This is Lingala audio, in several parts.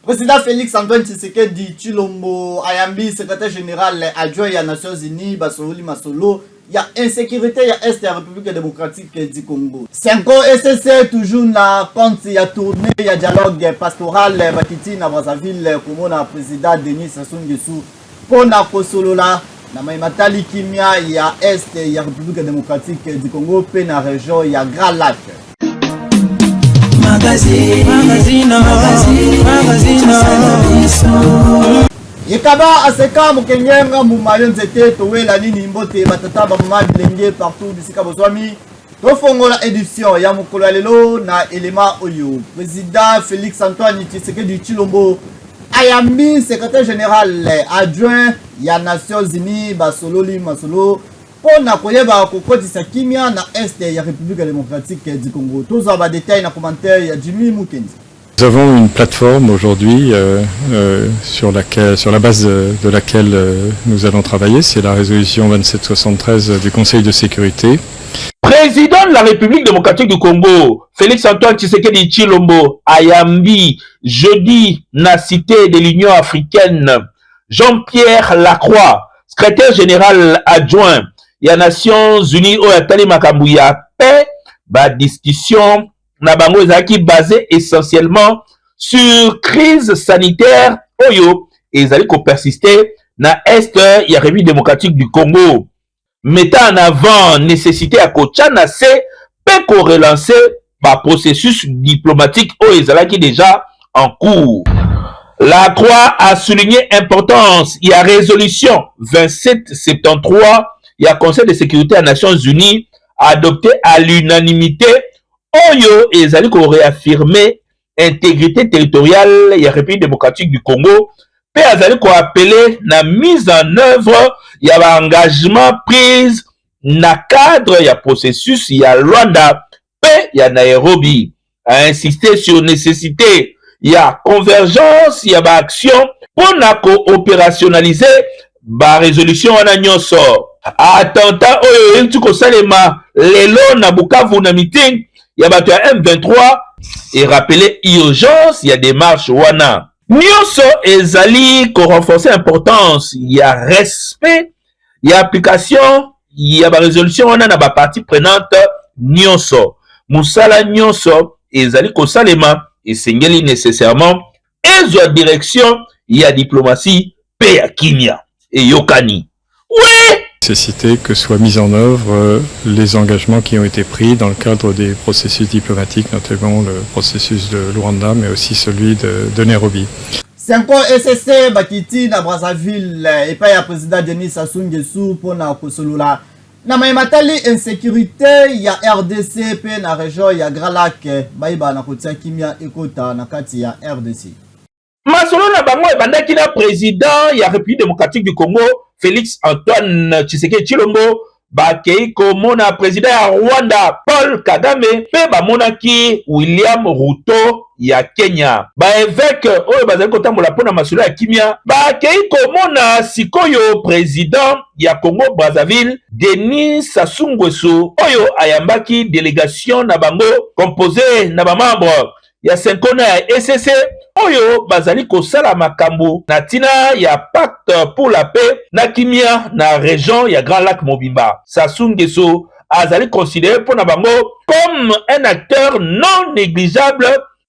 Président Félix Antoine Tshisekedi Tshilombo ayambi secrétaire général adjoint ya Nations Unies, basololi masolo ya insécurité ya Est ya République démocratique du Congo. CENCO ECC toujours na compte ya tournée ya dialogue pastoral, bakiti na Brazzaville komona président Denis Sassou Nguesso mpona kosolola na maye matali kimia ya Est ya République démocratique du Congo mpe na région ya Grands Lacs. Magazine, magazine, magazine. Yekaba aseka mokengenga mbuma yo nzete towela nini. Mbote batata, bamama, bilenge partout bisika bozwami. Tofongola édition ya mokolo ya lelo na elema oyo: président Félix Antoine Tshisekedi Tshilombo ayambi secrétaire général adjoint ya Nations Unies, basololi masolo mpo na koyeba kokotisa kimia na Est ya République démocratique du Congo. Tozwa badétails na commentaire ya Jimmy Mukendi. Nous avons une plateforme aujourd'hui sur la base de laquelle nous allons travailler, c'est la résolution 2773 du Conseil de sécurité. Président de la République démocratique du Congo, Félix Antoine Tshisekedi Tshilombo, ayambi jeudi na Cité de l'Union africaine Jean-Pierre Lacroix, secrétaire général adjoint ya Nations Unies oyo atali makambo ya paix. Badiscussion na bango ezalaki basé essentiellement sur crise sanitaire oyo ezali kopersiste na Est ya République démocratique du Congo, mettant en avant nécessité ya kotya na se mpe korelancer baprocessus diplomatique oyo ezalaki déjà en cours. Lacroix a souligné importance ya résolution 2773 ya Conseil de sécurité des Nations Unies, adopté à l'unanimité, oyo ezali koréaffirmer intégrité territoriale ya République démocratique du Congo, mpe azali koappeler na mise en œuvre ya baengagement prise na cadre ya processus ya Luanda mpe ya Nairobi. A insisté sur nécessité ya convergence ya baaction mpo na koopérationnaliser barésolution wana nyonso. Attentat oyo euti kosalema lelo na Bukavu na meeting ya bato ya M23 erappeler urgence ya démarche wana nyonso. Ezali korenforcer importance ya respect ya application ya barésolution wana na bapartie prenante nyonso. Mosala nyonso ezali kosalema esengeli nécessairement ezwa direction ya diplomatie mpe ya kimia. Eyokani we. Nécessité que soient mis en œuvre les engagements qui ont été pris dans le cadre des processus diplomatiques, notamment le processus de Luanda, mais aussi celui de Nairobi. CENCO ECC bakiti na Brazzaville epai ya président Denis Sassou Nguesso mpona kosolola na maye matali insécurité ya RDC mpe na région ya Grands Lacs, bayeba na kotia kimia ekota na kati ya RDC. Masolo na bango ebandaki na président ya République démocratique du Congo, Félix Antoine Tshisekedi Tshilombo. Bakei komona président ya Rwanda, Paul Kagame, mpe bamonaki William Ruto ya Kenya. Baevêque oyo bazali kotambola mpona masolo ya kimia bakei komona sikoyo président ya Congo Brazzaville, Denis Sassou Nguesso, oyo ayambaki délégation na bango composé na bamembre ya CENCO na ya ECC oyo bazali kosala makambo na ntina ya pacte pour la paix na kimia na région ya Grands Lacs mobimba. Sassou Nguesso azali considéré mpo na bango comme un acteur non négligeable.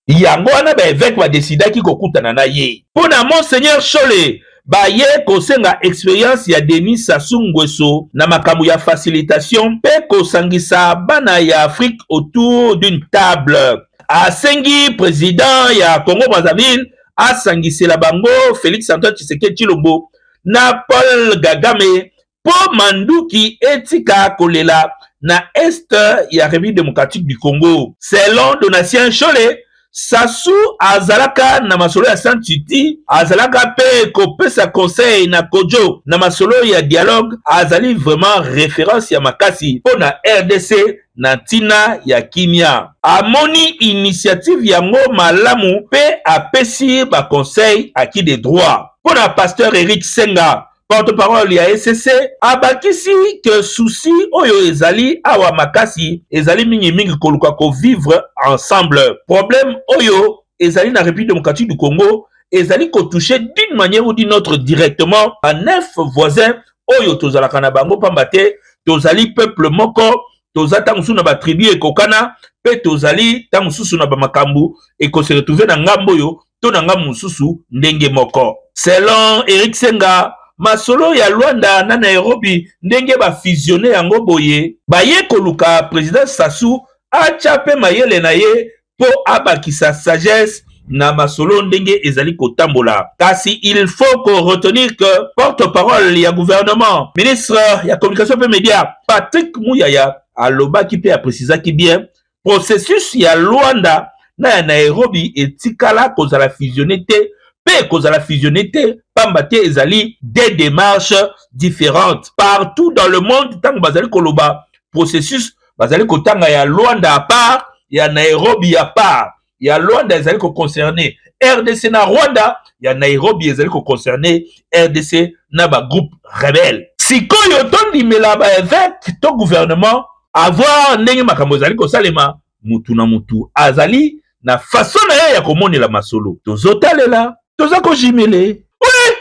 Yango wana baevêque badesidaki kokutana na ye. Mpo na monseigneur Nshole, baye kosenga expérience ya Denis Sassou Nguesso na makambo ya facilitation mpe kosangisa bana ya Afrique autour d'une table. Asengi président ya Congo Brazzaville asangisela bango Félix Antoine Tshisekedi Tshilombo na Paul Kagame mpo manduki etika kolela na Est ya République démocratique du Congo. Selon Donatien Nshole, Sassou azalaka na masolo ya Sun City, azalaka mpe kopesa conseil na Kodjo na masolo ya dialogue. Azali vraiment référence ya makasi mpo na RDC na ntina ya kimia. Amoni initiative yango malamu mpe apesi baconseil à qui de droit. Mpo na pasteur Eric Senga, porte-parole ya ECC, abakisi ke souci oyo ezali awa makasi ezali mingimingi koluka kovivre ensemble. Problème oyo ezali na République démocratique du Congo ezali kotouche d'une manière ou d'une autre directement ba neuf voisins oyo tozalaka na bango, pamba te tozali peuple moko, toza ntango mosusu na batribu ekokana, mpe tozali ntango mosusu na bamakambo ekose retrouve na ngambo oyo to na ngambo mosusu ndenge moko. Selon Eric Senga, masolo ya Luanda na Nairobi ndenge bafusionne yango boye, baye koluka président Sassou atya mpe mayele na ye mpo abakisa sagesse na masolo ndenge ezali kotambola. Kasi il faut ko retenir que porte-parole ya gouvernement, ministre ya communication mpe média Patrick Muyaya alobaki mpe aprécisaki bien processus ya Luanda na ya Nairobi etikala kozala fusionné te mpe kozala fusionné te, pamba te ezali des démarches différentes partout dans le monde. Ntango bazali koloba processus, bazali kotanga ya Luanda à part, ya Nairobi à part. Ya Luanda ezali koconcerne RDC na Rwanda, ya Nairobi ezali koconcerne RDC na bagroupe rebelle. Sikoyo tondimela baévêque to gouvernement, avoir ndenge makambo ezali kosalema. Mutu na mutu azali na façon na ye ya komonela masolo. Tozotalela, toza kojimele oui.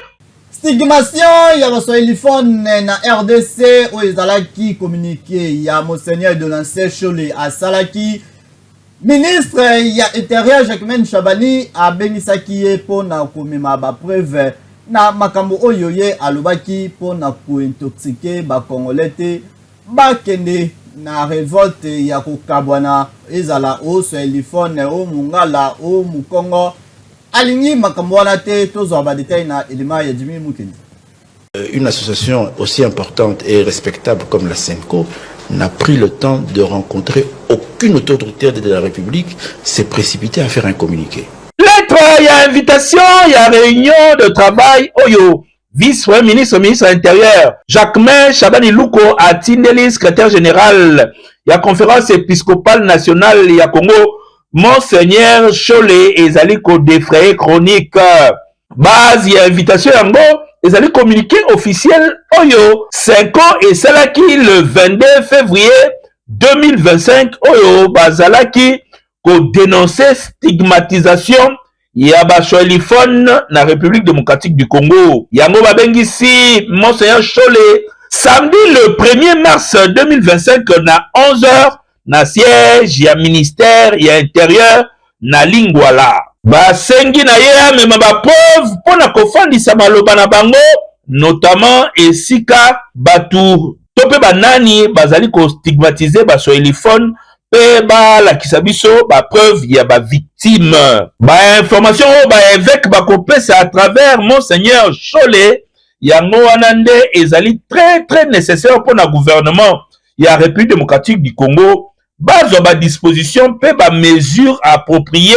Stigmatisation ya baswahiliphone na RDC, oyo ezalaki communiqué ya monseigneur Donatien Nshole asalaki, ministre ya Intérieur Jacquemain Shabani abengisaki ye mpona komema bapreuve na makambo oyo ye alobaki mpona kointoxiquer bacongolais te bakende na révolte ya kokabwana, ezala o swahiliphone, o mongala, o mokongo. Alingi makambo wana te. Tozwa badetail na elema ya Jimi Mukendi. Une association aussi importante et respectable comme la CENCO n'a pris le temps de rencontrer aucune autorité de la République, s'est précipité à faire un communiqué. Lettre ya invitation ya réunion de travail oyo vice-premier ministre, ministre intérieur Jacquemain Shabani Luko atindeli secrétaire général ya Conférence épiscopale nationale ya Congo, monseigneur Nshole, ezali kodéfrayer chronique. Base ya invitation yango ezali communiqué officiel oyo CENCO esalaki le 22 février 2025, oyo bazalaki kodénoncer stigmatisation ya baswahiliphone na République démocratique du Congo. Yango babengisi monseigneur Nshole samedi le 1er mars 2025 na 11h na siège ya ministère ya Intérieur na Lingwala. Basengi na ye amema bapreuve mpo na kofandisa maloba na bango, notamment esika bato to mpe banani bazali kostigmatiser baswahiliphone, mpe balakisa biso bapreuve ya bavictime. Bainformation oyo baévêque bakopesa à travers monseigneur Nshole, yango wana nde ezali très très nécessaire mpo na gouvernement ya République démocratique du Congo bazwa badisposition mpe bamesure appropriée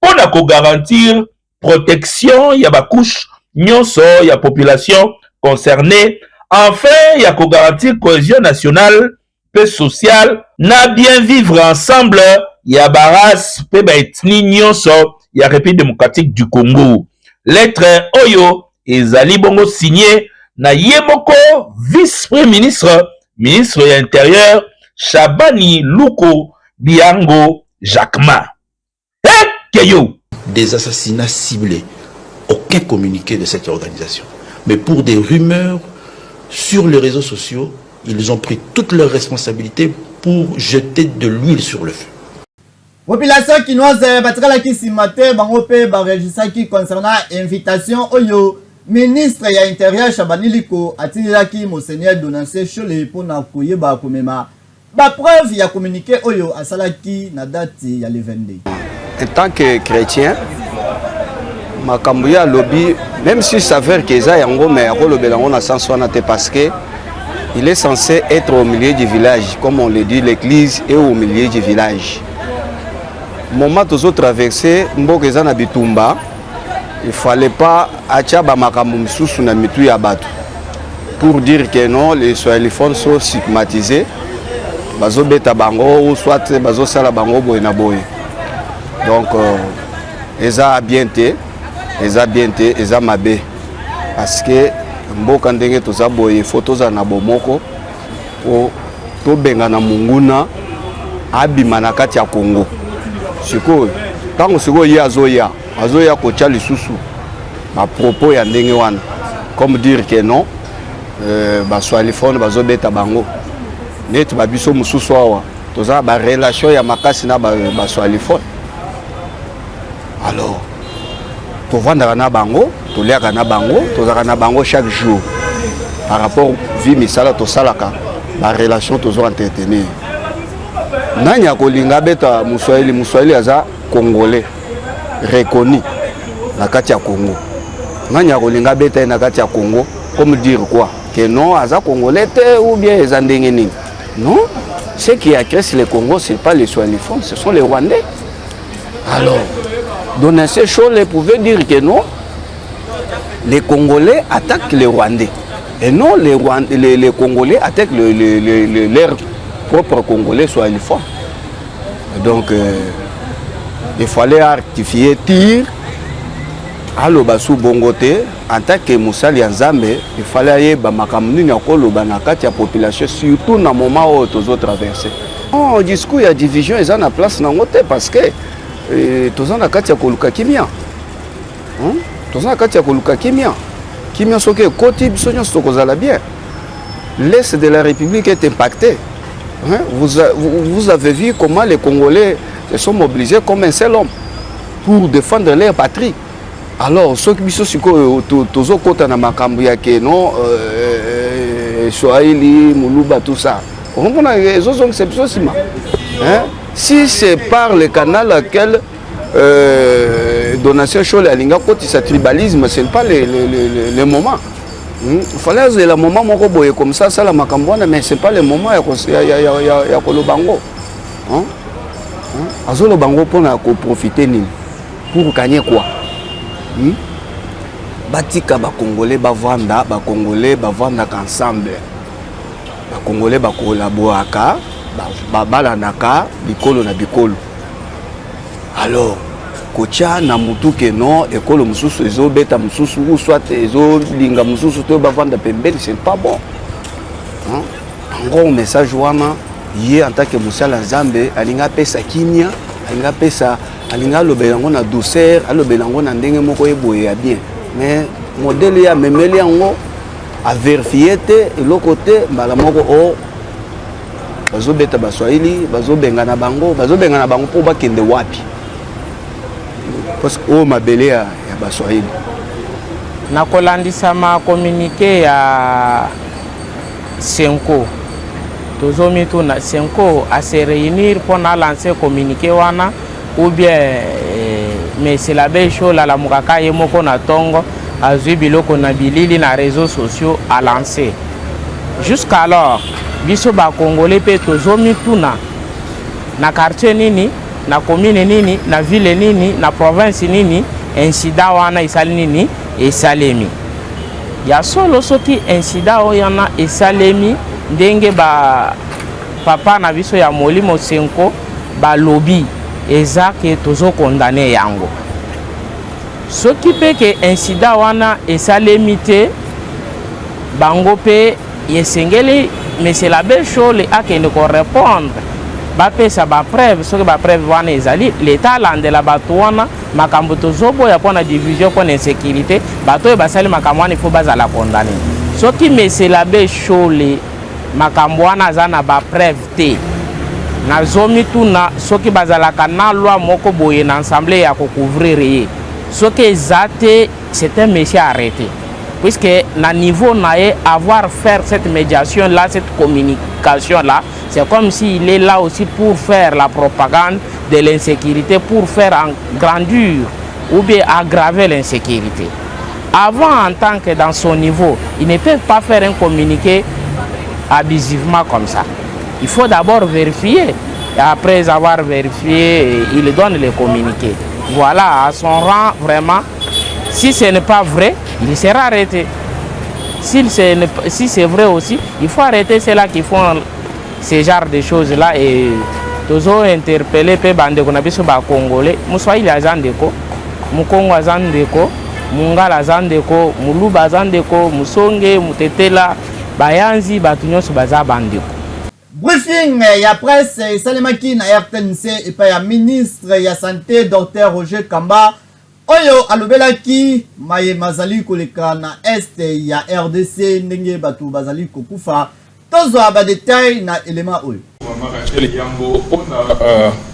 mpo na kogarantir protection ya bacouche nyonso ya population concernée, enfin ya kogarantir cohésion nationale mpe sociale na bien vivre ensemble ya barace mpe baethnie nyonso ya République démocratique du Congo. Lettre oyo ezali bongo signé na ye moko vice premier ministre, ministre ya Intérieur Shabani Luko Biango Jacquemain ekeyo. Des assassinats ciblés, aucun communiqué de cette organisation. Mais pour des rumeurs sur les réseaux sociaux, ils ont pris toutes leurs responsabilités pour jeter de l'huile sur le feu. Population kinoise batikalaki nsima te. Bango mpe baregisaki concernant invitation oyo ministre ya Intérieur Shabani Liko atindelaki monseigneur Donatien Nshole mpona koyeba komema bapreuve ya communiqué oyo asalaki na date ya le 22. En tant que chrétien, makambo ye alobi, même si s'avère que eza yango, mais akolobela yango na sens wana te, parce que il est censé être au milieu du village. Comme on le dit, l'église est au milieu du village. Moment tozotraverse, mboka eza na bitumba, il fallait pas atia bamakambo misusu na mitu ya bato pour dire que non, les swahiliphones sont stigmatisés, bazobeta bango ou soit bazosala bango boye na boye. Donc eza bien te, eza bien te, eza mabe, parce que mboka ndenge toza boye, faut tozala na bomoko po tobengana monguna abima na kati ya Congo. Sikoyo ntango sikoyo ye azoya kotia lisusu Ba propos ya ndenge wana comme dire que non euh, ba swahiliphone bazobeta bango neti ba biso mosusu awa toza na ba relation ya makasi na ba, ba swahiliphone alors tovandaka na bango toliaka na bango tozalaka na bango chaque jour par rapport vie misala tosalaka ba relation tozo entretenir nani akolinga abeta moswahili moswahili aza congolais reconnu na kati ya Congo nani akolinga abeta ye na kati ya Congo comme dire quoi que non aza congolais te ou bien eza ndenge nini non ce qui agresse le Congo c'est pas les Swahiliphones ce sont les Rwandais alors Donatien Chole pouvait dire que non les Congolais attaquent les Rwandais et non les, Rwandais, les, les Congolais attaquent le, le, le, le, leurs propres Congolais swahiliphones donc euh, il fallait rectifier tir aloba su bongo te en tant que mosali ya nzambe il fallait ayeba makambo nini akoloba na kati ya population surtout na moment oyo tozotraverse oh, discours ya division eza na place nango te parce que eh, toza na kati ya koluka kimia hmm? toza na kati ya koluka kimia kimia soki ekoti biso nyonso tokozala bien l'est de la république est impacté hein? vous, vous avez vu comment les congolais se sont mobilisés comme un seul homme pour défendre leur patrie alors soki biso sikoyo tozokɔta na makambo ya ke non euh, swahili moluba tout ça okomona ezozongisa biso nsima si c'est par le canal auquel euh, Donatien Chole alinga kotisa tribalisme ce n'est pas le, le, le, le moment hmm? fallait azela moment moko boye comme ça asala makambo wana mais c'est pas le moment ya, ya, ya, ya, ya, ya koloba yango hein? Hein? azoloba yango mpona koprofite nini pour gagner quoi hmm? batika bacongolais bavanda bacongolais bavandaka ensemble bacongolais bakolaboraka babalanaka bikolo na bikolo alors kotya na mutu ke non ekolo mosusu ezobeta mosusu ou soit ezolinga mosusu to bavanda pembeni c'est pas bon hein? encore message wana ye en tant que mosala nzambe alingi apesa kimia alingi apesa alingi alobela yango na douceur alobela yango na ndenge moko ye boye ya bien mais modele ye amemeli yango averifie te eloko te mbala moko o oh, bazobeta baswahili bazobengana bango bazobengana bango mpo bakende wapi parce que oyo mabele ya, ya baswahili na kolandisama communiqué ya Cenco tozomituna Cenco a se réunir mpo na lancer communiqué wana ou bien eh, monsieur l'abbé Shole alamukaka ye moko na ntongo azwi biloko na bilili na réseaux sociaux a lancer jusqu'alors biso bakongole mpe tozomituna na quartier nini na commune nini na ville nini na province nini incident wana esali nini esalemi ya solo soki incident oyo wana esalemi ndenge ba papa na biso ya molimo Cenco balobi eza ke tozokondane yango soki mpe ke incident wana esalemi te bango mpe esengeli monsieur l'abbé Shole akende korépondre bapesa bapreuve soki bapreuve wana ezali leta alandela bato wana makambo tozoboya mpona division mpona insécurité bato oyo basali makambo wana ifo bazala condamné soki monsieur l'abbé Shole makambo wana aza na bapreuve te nazomituna soki bazalaka na loi moko boye na assemblée ya kocouvrir ye soki eza te c'est un monsieur arrêté puisque na niveau na ye avoir faire cette médiation là cette communication là c'est comme s'il est là aussi pour faire la propagande de l'insécurité pour faire grandir ou bien aggraver l'insécurité avant en tant que dans son niveau il ne peut pas faire un communiqué abusivement comme ça il faut d'abord vérifier et après avoir vérifié il donne le communiqué voilà à son rang vraiment si ce n'est pas vrai il sera arrêté si c'est vrai aussi il faut arrêter ceux-là qui font ce genre de choses là et tozo interpeller mpe bandeko na biso bacongolais moswahili aza ndeko mokongo aza ndeko mongala aza ndeko moluba aza ndeko mosonge motetela bayanzi bato nyonso baza bandeko Briefing ya presse esalemaki na RTNC epai ya ministre ya santé Dr Roger Kamba. Oyo alobelaki maye mazali koleka na Est ya rdc ndenge bato bazali kokufa. Tozwa ba details na element oyo. Mama Rachel, yambo pona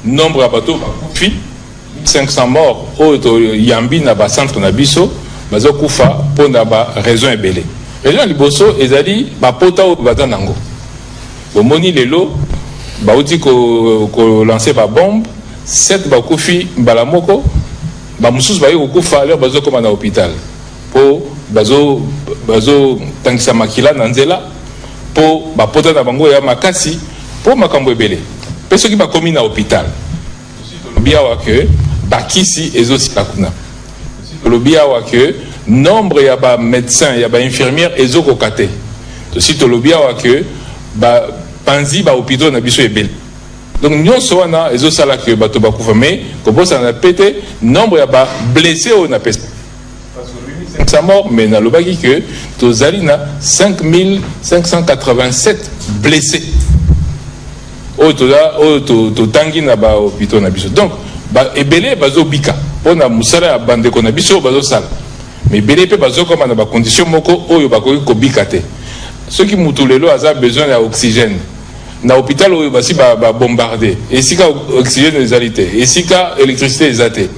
nombre ya bato bakufi 1500 morts oyo toyambi na ba centre na biso bazokufa pona ba raison ebele. Raison ya liboso ezali bapota oyo baza nango. Bomoni lelo bauti ko, ko lancer ba bombe 7 bakufi mbala moko, ba mosusu baye kokufa alors bazokoma na hôpital po bazo bazo tangisa makila na nzela po bapota na bango ya makasi po makambo ebele. Pe soki bakomi na hôpital, tolobi awa ke bakisi ezosila kuna, tolobi awa ke nombre ya ba médecin ya ba infirmière ezokoka te, tosi tolobi awa ke bapanzi ba hôpitaux na biso ebele. Donc nyonso wana ezosala ke bato bakufa. Mais kobosana pe te nombre ya ba blessé oyo napesa 500 morts, mais nalobaki ke tozali na 5587 blessés oyo toza oyo totangi na ba hôpitaux na biso. Donc ebele bazobika mpona mosala ya bandeko na biso oyo bazosala, mais ebele mpe bazokoma na bacondition moko oyo bakoki kobika te. Soki mutu lelo aza besoin ya oxygène na hôpital oyo basi babombarde, esika oxygène ezali te, esika électricité eza te,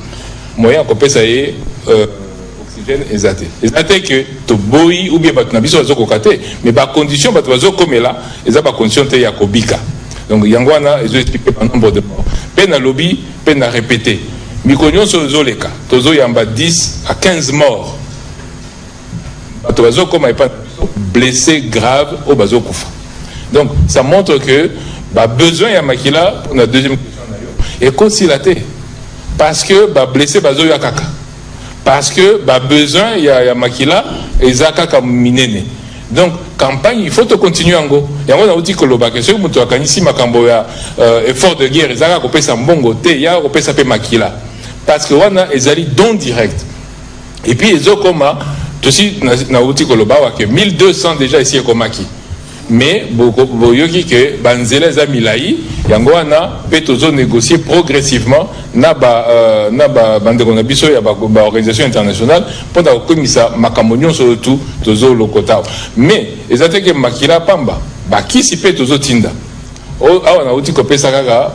moyen ya kopesa ye oxygène eza te. Eza te ke toboyi ou bien bato na biso bazokoka te, mais bacondition bato bazokomela eza bacondition te ya kobika. Donc yango wana ezoexpliquer banombre de mort. Mpe nalobi mpe na répété, mikolo nyonso ezoleka tozoyamba 10 à 15 morts, bato bazokoma epai na biso blessé grave oyo bazokufa. Donc ça montre que babesoin ya makila, mpona deuxième question na yo, ekosila te parce que bablessé bazoya kaka, parce que babesoin ya makila eza kaka minene. Donc campagne, il faut tocontinue yango. Yango nauti koloba ke soki moto akanisi makambo ya effort de guerre eza kaka kopesa mbongo te, ya kopesa mpe makila, parce que wana ezali don direct. Et puis ezokoma, tosi nauti koloba awa ke 1200 déjà esi ekomaki, mais boyoki ke banzela eza milai. Yango wana mpe tozonégocier progressivement na bandeko na biso ya baorganisation internationale mpona kokomisa makambo nyonso oyo tu tozolokota awa. Mais eza te ke makila pamba, bakisi mpe tozotinda. Awa nauti kopesa kaka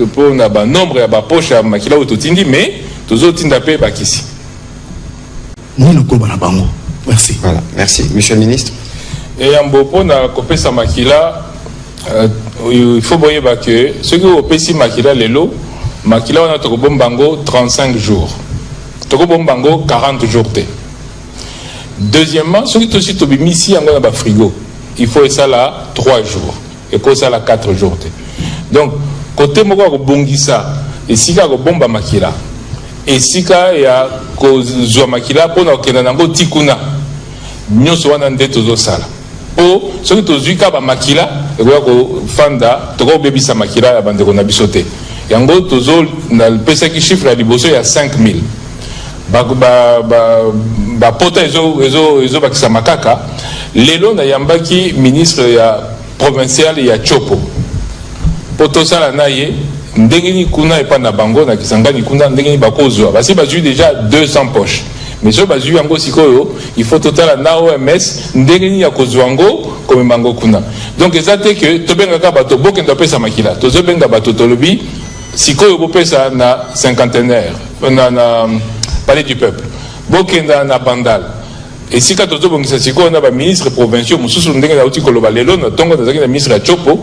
mpona banombre ya bapoche ya makila oyo totindi, mais tozotinda mpe bakisi. Nini okoloba na bango? Merci. Voilà, merci. Monsieur le ministre. Eyambo, mpona kopesa makila, il faut boyeba ke soki opesi makila lelo, makila wana tokobomba yango 35 jours, tokobomba yango 40 jours te. Deuxièmement, soki tosi tobimisi yango na bafrigo, il faut esala 3 jours, ekosala 4 jours te. Donc kote moko ya kobongisa esika ya kobomba makila, esika ya kozwa makila mpona kokenda nango ti kuna, nyonso wana nde tozosala. Mpo soki tozwi ka bamakila ekoya kofanda, tokobebisa makila ya bandeko na biso te. Yango tozo napesaki chiffre ya liboso ya 5000. Bapota ezobakisama kaka. Lelo nayambaki ministre ya provincial ya Tshopo mpo tosala na ye ndenge nini kuna epai na bango na Kisangani kuna, ndenge nini bakozwa. Basi bazwi déjà 200 poches, mais soki bazwi yango sikoyo, il faut totala na OMS ndenge nini ya kozwa yango, komema yango kuna. Donc eza te ke tobengaka bato bokenda kopesa makila. Tozobenga bato, tolobi sikoyo bopesa na Cinquantenaire, na Palais du Peuple, bokenda na Bandal, esika tozobongisa sikoyo na baministre provinciaux mosusu. Ndenge nauti koloba, lelo na ntongo nazalaki na ministre ya Tshopo,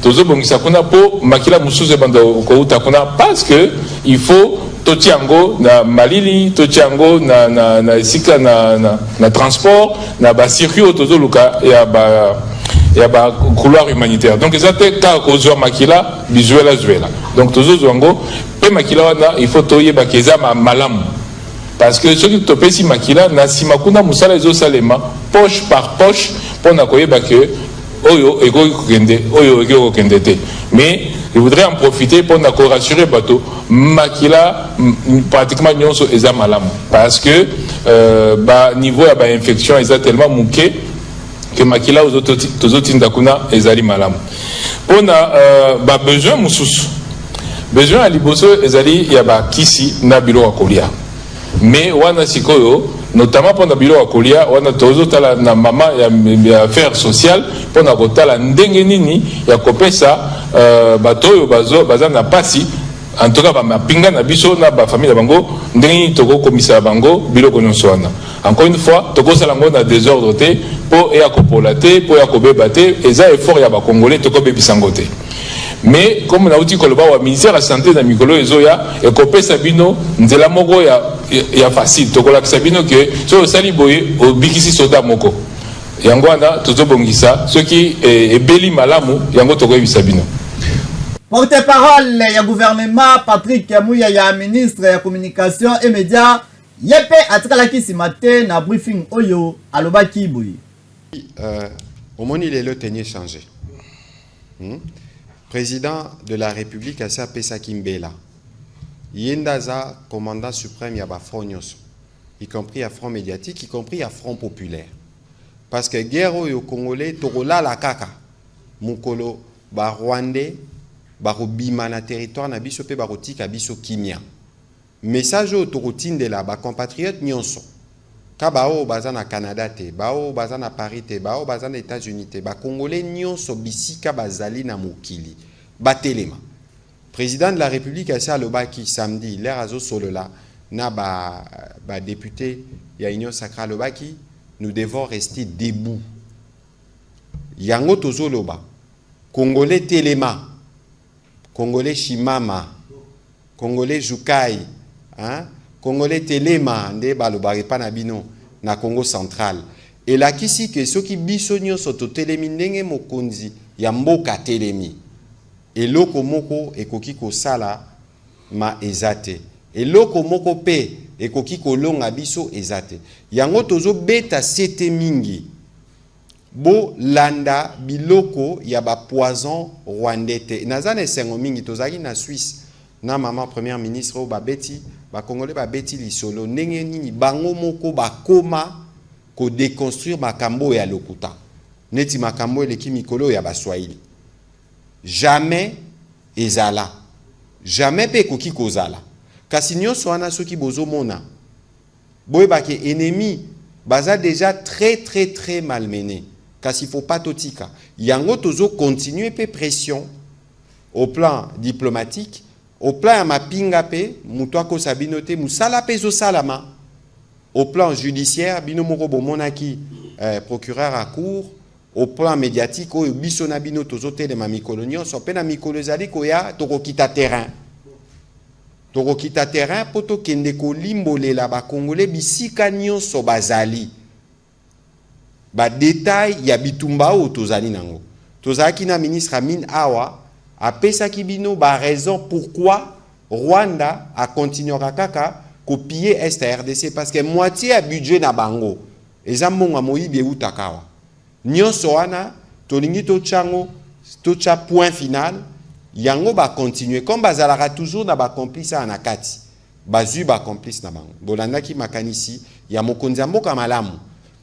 tozobongisa kuna mpo makila mosusu ebanda kouta kuna, parce que il faut totia yango na malili, totia yango na esika na transport, na bacircuit oyo tozoluka ya ba couloir humanitaire. Donc eza te kaka kozwa makila bizwela zwela. Donc tozozwa yango mpe makila wana, il faut toyebaka eza malamu, parce que soki topesi makila na nsima kuna, mosala ezosalema poche par poche mpona koyeba ke oyo ekoki kokende, oyo ekoki kokende te. Mais je voudrais en profiter mpona korassurer bato, makila pratiquement nyonso eza malamu, parce que baniveau ya bainfection eza tellement moke ke makila oyo tozotinda kuna ezali malamu. Mpona babesoin mosusu, besoin ya liboso ezali ya bakisi na biloko ya kolia. Mais wana sikoyo, notamment mpona biloko ya kolia wana, tozotala na mama ya affaire sociale mpona kotala ndenge nini ya kopesa bato oyo baza na pasi, en tout cas bamapinga na biso na bafamille na bango, ndenge nini tokokomisa bango biloko nyonso wana. Encore une fois, tokosala yango na désordre te, mpo eya kopola te, mpo eya kobeba te. Eza effort ya Bacongolais, tokobebisa yango te. Mais comme nauti koloba wa, ministère ya Santé na mikolo ezoya ekopesa bino nzela moko ya facile. Tokolakisa bino ke soki osali boye, obikisi soda moko. Yango wana tozobongisa. Soki ebeli malamu, yango tokoyebisa bino. Porte-parole ya gouvernement, Patrick Muyaya, ministre ya Communication et Média, ye mpe atikalaki nsima te na briefing oyo. Alobaki boye. Omoni lelo tenue changé. Président de la République asi apesaki mbela. Ye nde aza commandant suprême ya bafront nyonso, y compris ya front médiatique, y compris ya front populaire, parce que guerre oyo, Congolais, tokolala kaka mokolo Barwandais bakobima na territoire na biso mpe bakotika biso kimia. Message oyo tokotindela bacompatriote nyonso, ka baoyo baza na Canada te, baoyo baza na Paris te, baoyo baza na États-Unis te, Bacongolais nyonso bisika bazali na mokili, batelema. Président de la République asi alobaki samedi, l'heure azosolola na badéputé ba ya Union sacrée, alobaki: "Nous devons rester debout." Yango tozoloba: Congolais telema, Congolais shimama, Congolais jukai, hein? Congolais telema, nde balobaka epa na bino na Congo Central. Elakisi ke soki biso nyonso totelemi ndenge mokonzi ya mboka telemi, eloko moko ekoki kosala ma eza te, eloko moko mpe ekoki kolonga biso eza te. Yango tozobeta sete mingi: bolanda biloko ya bapoison rwandais te. Naza na esengo mingi, tozalaki na Suisse na mama première ministre oyo babeti, Bakongolais babeti lisolo ndenge nini bango moko bakoma kodéconstruire makambo oyo ya lokuta, neti makambo eleki mikolo oyo ya Baswahili. Jamais ezala, jamais mpe ekoki kozala. Kasi nyonso wana, soki bozomona, boyebake ennemi baza déjà très très très malmené. Kasi faut pas totika yango, tozocontinue mpe pression au plan diplomatique, au plan ya mapinga mpe moto akosa bino te, mosala mpe ezosalama. Au plan judiciaire, bino moko bomonaki procureur à cour. Au plan médiatique oyo biso na bino tozotelema mikolo nyonso, mpe na mikolo ezali koya tokokita terrain, tokokita terrain mpo tokende kolimbolela Bakongole bisika nyonso bazali badétail ya bitumba oyo tozali nango. Tozalaki na ministre Amin awa, apesaki bino baraison pourquoi Rwanda akontinuaka kaka kopiller est ya RDC, parce que moitié ya budget na bango eza mbongo ya moyibi eutaka awa. Nyonso wana tolingi totyango, totya point final. Yango bacontinue comme bazalaka toujours na bacomplice awa na kati, bazwi bacomplice na bango. Bolandaki makanisi ya mokonzi ya mboka malamu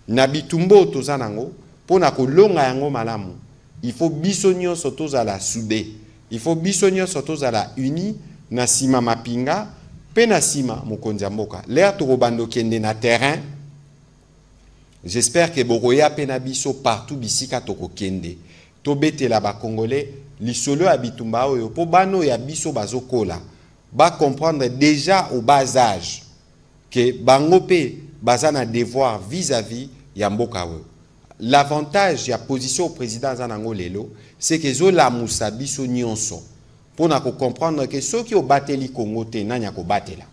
na bitumba oyo toza nango. Mpo na kolonga yango malamu, il faut biso nyonso tozala soudé, il faut biso nyonso tozala uni na nsima mapinga mpe na nsima mokonzi ya mboka. L'heure tokobanda okende na terrain, j'espère ke bokoya mpe na biso partout bisika tokokende, tobetela Bakongolais lisolo ya bitumba oyo, mpo bana oyo ya biso bazokola bacomprendre déjà au bas âge ke bango mpe baza na devoir vis-à-vis ya mboka oyo. L'avantage ya position au président aza nango lelo, c'est ke ezolamusa biso nyonso mpona kocomprendre ke soki obateli Kongo te, nani akobatela?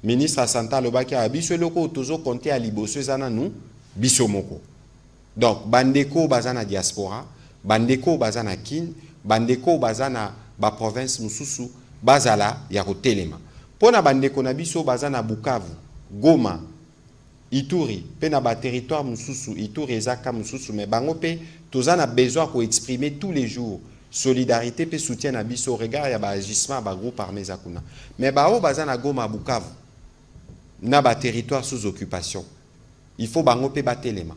Ministre ya Santé alobaki awa: biso eloko oyo tozokonte ya liboso eza nanu biso moko. Donc bandeko baza na diaspora, bandeko baza na Kine, bandeko baza na baprovince mosusu, bazala ya kotelema mpo na bandeko na biso baza na Bukavu, Goma, Ituri mpe na baterritoire mosusu. Ituri eza ka mosusu, mais bango mpe toza na besoin koexprimer tous les jours solidarité mpe soutien na biso au regard ya baagissement ya bagroupe armé eza kuna. Mais baoyo baza na Goma, Bukavu na baterritoire sous occupation, il faut bango mpe batelema.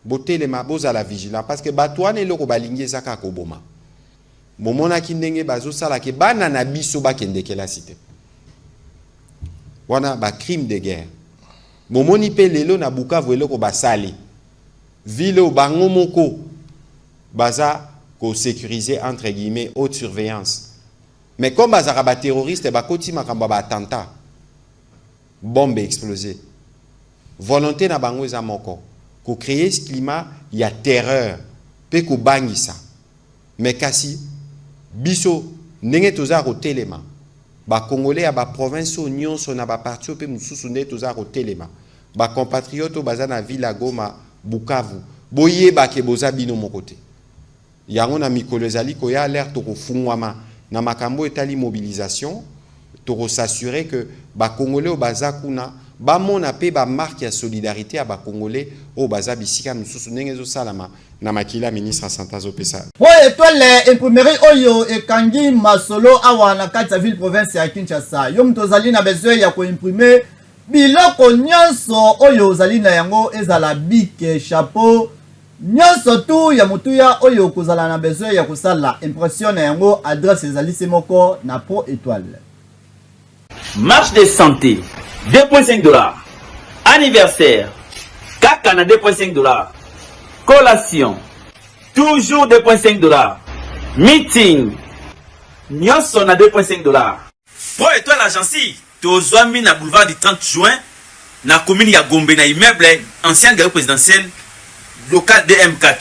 Botelema, bozala vigilant, parce que bato wana eloko balingi eza kaka koboma. Bomonaki ndenge bazosalaka bana na biso bakende kelasi te. Wana ba crime de guerre. Bomoni mpe lelo na Bukavu eloko basali. Ville oyo bango moko baza ko sécuriser entre guillemets haute surveillance. Mais comme bazalaka ba terroristes bakoti makambo ya ba attentats. Bombe explose. Volonté na bango eza moko, ko creer climat ya terreur pe kobangisa. Mais kasi biso ndenge toza ya kotelema, ba congolais ya ba provinces oyo nionso na ba parties oyo pe mosusu ndenge toza ya kotelema, ba compatriotes oyo baza na ville ya Goma, Bukavu, boyeba ke boza bino moko te. Yango na mikolo ezali koya l'heure tokofungwama na makambo oyo etali mobilisation, toko s'assurer que ba congolais oyo baza kuna bamona pe ba marques ya solidarite ya ba congolais oyo baza bisika misusu ndenge ezo salama na makila ministre ya sante azo pesa. Po etoile imprimerie oyo ekangi masolo awa na kati ya ville province ya Kinshasa. Yo moto ozali na besoin ya ko imprimer biloko nyonso oyo ozali na yango ezala bic, chapeau, Nionso tout ya motuya oyo okozala na besoin ya kosala impression na yango adresse ezali se moko na Pro Etoile. Marche de sante 2.5 dollars anniversaire kaka na 2.5 dollars collation toujours 2.5 dollars meeting nyonso na 2.5 dollars. Pro Etoile Agency tozwami na boulevard du 30 juin na commune ya Gombe na immeuble ancienne galerie présidentielle local DM4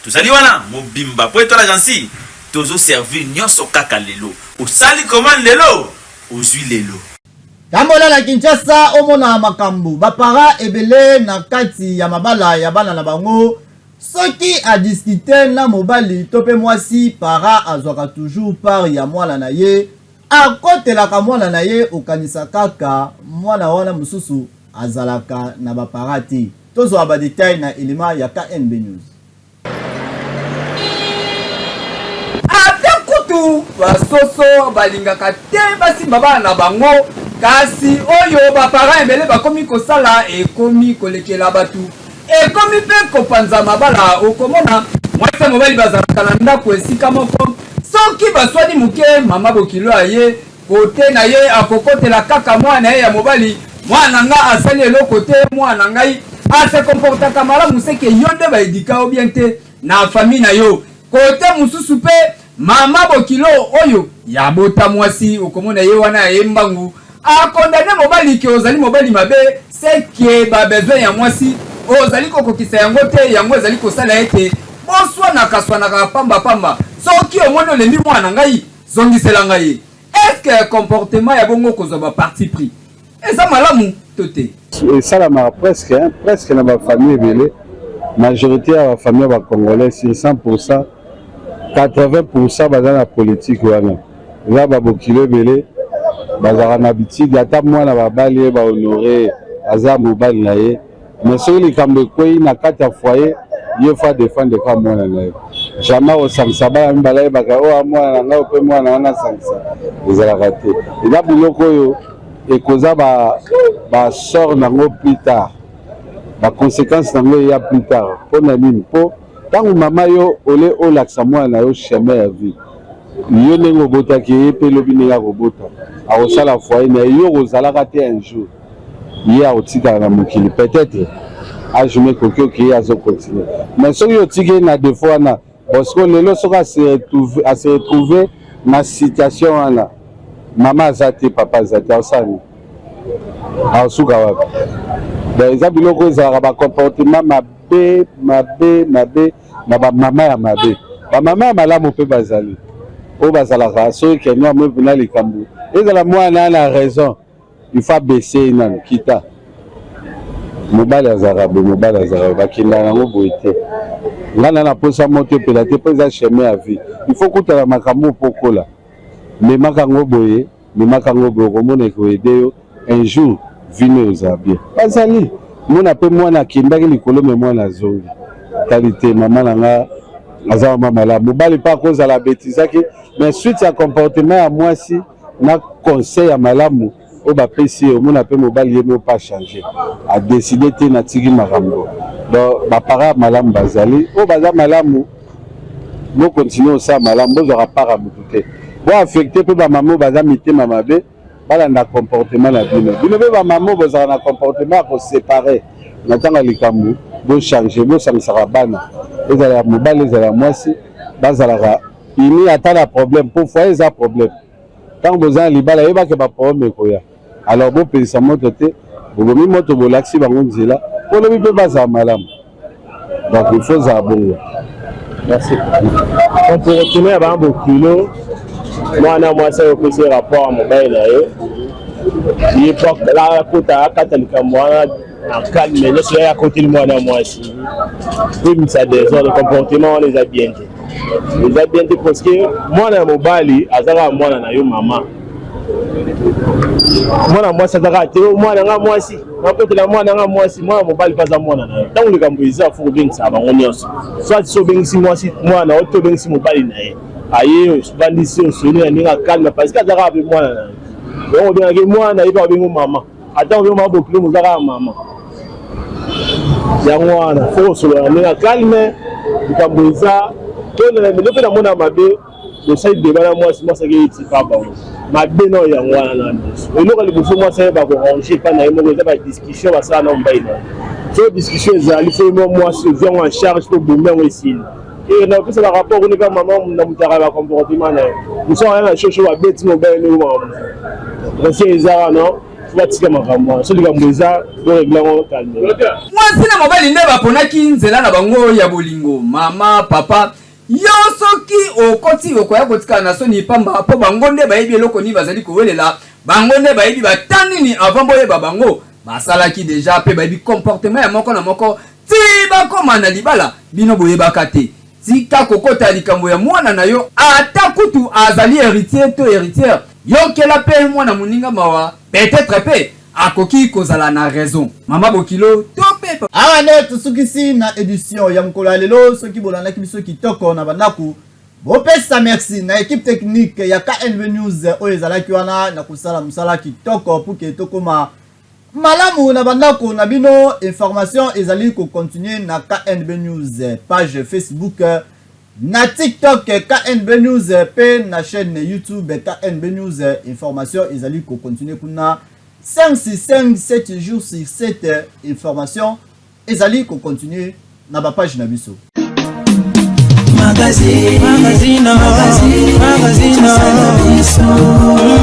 tozali wana mobimba Pro Etoile Agency tozo servir nyonso kaka lelo osali commande lelo ozwi lelo. Tambola na Kinshasa omona makambu ba parents ebele na kati ya mabala ya bana na bango soki a discuter na mobali to pe mwasi parent azwaka toujours part ya mwana na ye akotelaka mwana na ye okanisa kaka mwana wana mosusu azalaka na ba parents te tozwa ba details na element ya KNB News. Ata kutu basoso balingaka te basimba bana na bango, kasi oyo ba parents ebele bakomi kosala ekomi kolekela batu, ekomi mpe kopanza mabala. Okomona mwasi na mobali bazalaka na ndako esika moko, soki baswani moke, mama bokilo aye kote na ye akokotela kaka mwana na ye ya mobali, mwana na nga asali eloko te, mwana na ngai a se comportaka malamu, seke yo nde ba eduka yo bien te na famille na yo. Kote mosusu pe mama bokilo oyo ya bota mwasi, okomona ye wana aye mbangu a condamne mobali ke ozali mobali mabe, seke ba besoin ya mwasi ozali kokokisa yango te, yango ezali kosala ete boswanaka swanaka pamba pamba. Soki omoni olembi mwana na ngai, zongisela ngai ye. Est-ce que comportement ya bongo kozwa ba parti pris eza malamu to te? Esalamaka presque hein, presque na ba famille ebele, majorité ya ba famille ya ba congolais sur 100% 80% baza na politique wana. Eza ba bokilo ebele bazalaka na habitude ata mwana babali ye ba honore aza mobali na ye mais soki likambo ekweyi na kati ya foyer ye faut adefendre kaka mwana na ye jamais akosangisa bana mibale ayebaka oyo mwana na ngai mpe mwana wana asangisa ezalaka te eza biloko oyo ekoza ba ba sort nango plus tard ba conséquences nango eya plus tard mpo na nini mpo ntango mama yo ole olakisa mwana na yo chemin ya vie yo ndenge obotaki ye mpe lobi ndenge akobota akosala foyer na ye yo okozalaka te un jour ye akotikala na mokili peut-être age no ekoki oke azo continuer mais soki otiki ye na defaut wana bosiko lelo soki ase retrouve na situation wana mama aza te papa aza te akosala nini akosuka wapi donc eza biloko ezalaka bacomportement mabe mabe mabe na bamama ya mabe bamama ya malamu mpe bazali oyo bazalaka soki keno amoi mpena likambo ezala mwana na raison il faut abaisser ye nanu kita mobali azalaka boye mobali azalaka bakendaka yango boye te ngai na na posa moto epela te mpo eza chemin ya vie il faut kutana makambo mpo okola memaka yango boye memaka yango boye okomona ekoyede yo un jour vie no ozala bien bazali mona mpe mwana akendaki likolo me mwana azongi tali te mama na nga aza mama malamu mobali mpe akozala abetizaki mais suite ya comportement ya mwasi na conseil ya malamu oyo bapesi ye omona mpe mobali ye moko mpe achange adeside te natiki makambo donc baparent ya malamu bazali oyo baza malamu bokontinue kosala malamu bozwaka part ya motu te boaffecte mpe bamama oyo baza mitema mabe. Balanda comportement na bino. Bino pe ba mama oyo bozalaka na comportement ya ko separer na tango ya likambo, bo changer, bosangisaka bana, ezala ya mobali ezala ya mwasi, bazalaka unis ata na problème po foyer eza problème. Tango boza na libala yeba ke ba problème ekoya. Alors bopelisa moto te, bobomi moto bolakisi bango nzela po lobi pe bazala malamu. Donc il faut ozala bongo. Merci. Comportement ya bana bokilo, mwana mwasi oyo opesi rapport ya mobali na ye, ye po akota akata likambo wana na calme nyonso, ye akoteli mwana mwasi oyebimisa desordre. Comportement wana eza bien te, eza bien te, parce que mwana ya mobali aza kaka mwana na yo mama, mwana mwasi aza kaka te mwana nga mwasi, nakotela mwana nga mwasi. Mwana mobali mpe aza mwana na yo. Ntango likambo eza, fo kobengisaka bango nyonso, soit so obengisi mwasi mwana oyo te, obengisi mobali na ye, aye, ovandisi, osoli na ndenge akalme, parce que aza kaka mpe mwana na yo. Yango obengaki mwana ye mpe abengi mama, ata obengi mama bokilo, moza kaka mama. Yango wana fo kosolola na ndenge akalme. Likambo eza to mpe namona mabe, bosali deba na mwasi, mwasi akei tipa bango mabe na yango wana. Na liboso, eloko ya liboso mwasi ayeba koranger epai na ye moko, eza badiscussion basala na mobali na ye. So discussion ezali, fo ye mwasi ozwi yango en charge mpo bomi yango esili. E na opesa barapport kuna epa mama na mutaka ya bacomportement na ye mosu aya na shosho, babeti mobali ndenge makambo conseil eza wana, batika makambo wana. So likambo eza, borégler yango calme. Mwasi na mobali nde baponaki nzela na bango ya bolingo. Mama, papa, yo soki okoti, okoya kotikala na soni pamba, mpo bango nde bayebi eloko nini bazali kowelela, bango nde bayebi bata nini avant boyeba bango basalaki déjà, mpe bayebi comportement ya moko na moko ti bakóma na libala. Bino boyebaka te. Tika kokota likambo ya mwana na yo, ata kutu azali héritier to héritière. Yokela mpe mwana moninga mawa, peut-être mpe akoki kozala na raison, mama bokilo to mpe. Awa nde tosukisi na édition ya mokolo ya lelo. Soki bolandaki biso kitoko na bandako, bopesa merci na équipe technique ya KNB News oyo ezalaki wana na kosala mosala kitoko pour que tokóma malamu na bandako na bino. Information ezali kocontinuer na KNB News, page Facebook, na TikTok KNB News, mpe na chaîne YouTube KNB News. Information ezali kocontinuer kuna 5 sur 5, 7 jours sur 7. Information ezali kocontinuer na bapage na biso. Magazine, magazine, magazine, magazine.